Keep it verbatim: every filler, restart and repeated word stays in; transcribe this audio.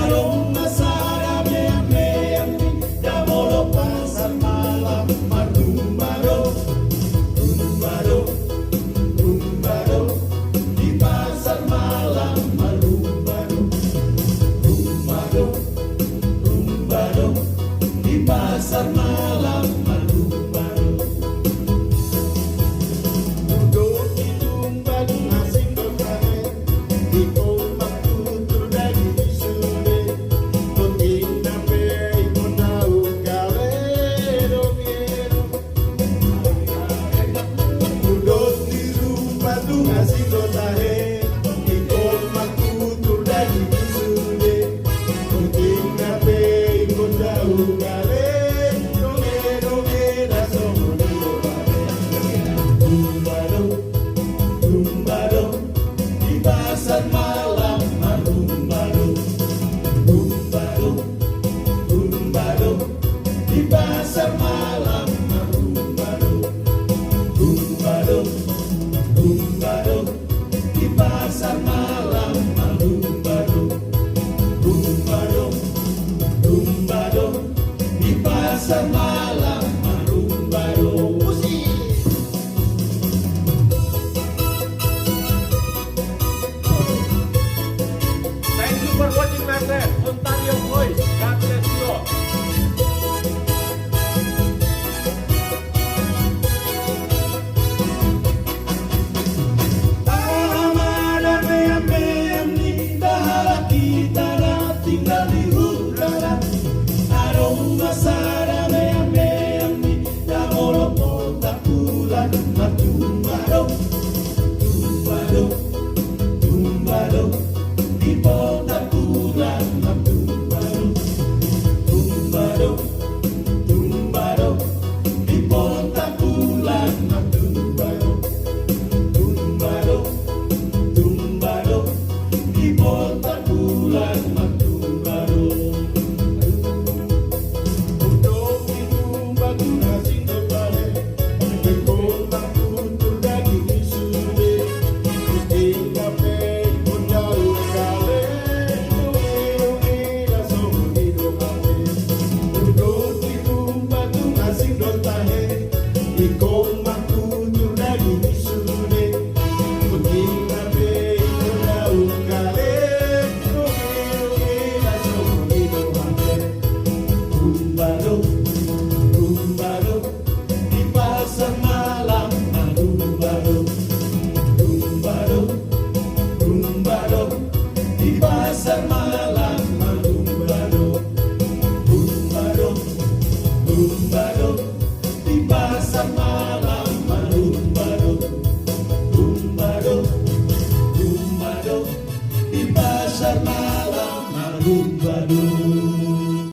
Adong ma sada meang-meang ni na molo pasar malam marlumba do, lumba do, lumba do, di pasar malam marlumba do, lumba do, lumba do, di pasar malam marlumba do. Duduk di lumba do asing do tahe. Lumba do, di pasar malam marlumba do. Lumba do, lumba do, di pasar malam marlumba do. Lumba do, lumba do, di pasar malam marlumba do. Lumba do, lumba do, di pasar malam marlumba do. Musik. Thank you for watching, my friend. Ontario Voice. God bless you all. Aha ma na meang-meang ni halak hita na tinggal di huta on. Adong ma sada meang-meang ni na molo potak bulan marlumba do, lumba do, lumba do, di potak bulan marlumba do, lumba do, lumba do, di potak bulan marlumba do, lumba do, lumba do, di potak bulan marlumba do. Lumba do, lumba do, di pasar malam marlumba do. Lumba do, lumba do, di pasar malam marlumba do. Lumba do, lumba do, di pasar malam marlumba do. Lumba do, lumba do, di pasar malam marlumba do.